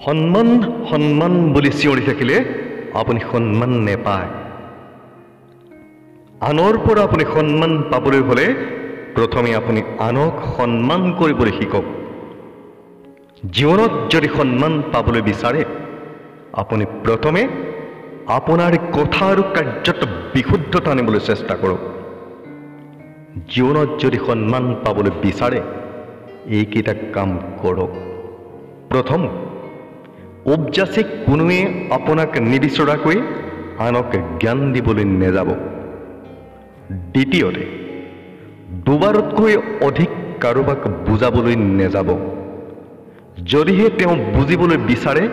সন্মান সন্মান বুলি চিঞৰি থাকিলে আপুনি সন্মান নেপায়। আনৰ পৰা আপুনি সন্মান পাবলৈ হ'লে প্ৰথমে আপুনি আনক সন্মান কৰিবলৈ শিকক। জীৱনত যদি সন্মান পাবলৈ বিচাৰে, আপুনি প্ৰথমে আপোনাৰ কথা আৰু কাৰ্যত বিশুদ্ধতা আনিবলৈ চেষ্টা কৰক। জীৱনত যদি সন্মান পাবলৈ বিচাৰে, এইকেইটা কাম কৰক। প্ৰথম, উপযাচি কোনোৱে আপোনাক নিবিচৰাকৈ আনক জ্ঞান দিবলৈ নেযাব। দ্বিতীয়তে, দুবাৰতকৈ অধিক কাৰোবাক বুজাবলৈ নেযাব। যদিহে তেওঁ বুজিবলৈ বিচাৰে,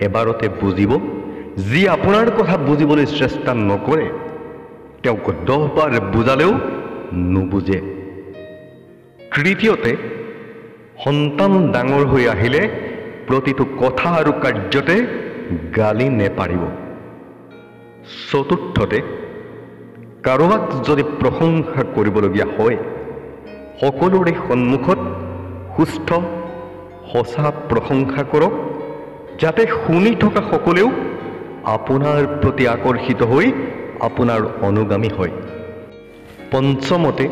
এবাৰতে বুজিব। যি আপোনাৰ কথা বুজিবলৈ চেষ্টা নকৰে, তেওঁক 10 বাৰ বুজালেও নুবুজে। তৃতীয়তে, সন্তান ডাঙৰ হৈ আহিলে প্ৰতিটো কথা আৰু কাৰ্যতে গালি নেপাৰিব। চতুৰ্থতে, কাৰোবাক যদি প্ৰশংসা কৰিবলগীয়া হয়, সকলোৰে সন্মুখত সুস্থ সঁচা প্ৰশংসা কৰক, যাতে শুনি থকা সকলেও আপোনাৰ প্ৰতি আকৰ্ষিত হৈ আপোনাৰ অনুগামী হয়। পঞ্চমতে,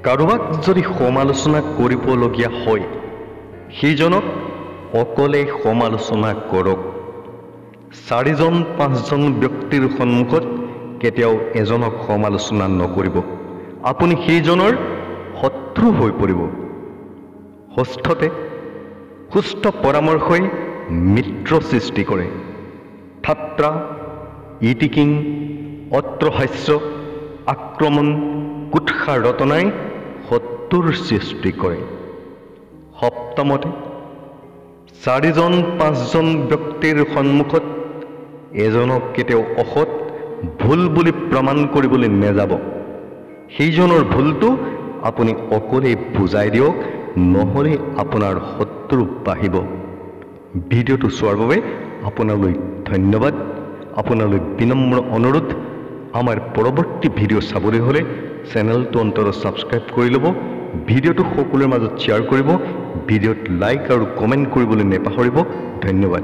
কাৰোবাক যদি সমালোচনা কৰিবলগীয়া হয়, সেইজনক অকলে সমালোচনা কৰক। চাৰিজন পাঁচজন ব্যক্তিৰ সন্মুখত কেতিয়াও এজনক সমালোচনা নকৰিব, আপুনি সেইজনৰ শত্ৰু হৈ পৰিব। ষষ্ঠতে, সুস্থ পৰামৰ্শই মিত্ৰ সৃষ্টি কৰে। ঠাট্টা, ইতিকিং, অট্টহাস্য, আক্ৰমণ, কুৎসা ৰটনাই শত্ৰুৰ সৃষ্টি কৰে। সপ্তমতে, চাৰিজন পাঁচজন ব্যক্তিৰ সন্মুখত এজনক কেতিয়াও অসৎ, ভুল বুলি প্ৰমাণ কৰিবলৈ নেযাব। সেইজনৰ ভুলটো আপুনি অকলেই বুজাই দিয়ক, নহ'লে আপোনাৰ শত্ৰু বাঢ়িব। ভিডিঅ'টো চোৱাৰ বাবে আপোনালৈ ধন্যবাদ। আপোনালৈ বিনম্ৰ অনুৰোধ, আমাৰ পৰৱৰ্তী ভিডিঅ' চাবলৈ হ'লে চেনেলটো অন্ততঃ ছাবস্ক্ৰাইব কৰি ল'ব, ভিডিঅ'টো সকলোৰে মাজত শ্বেয়াৰ কৰিব, ভিডিঅ'ত লাইক আৰু কমেণ্ট কৰিবলৈ নেপাহৰিব। ধন্যবাদ।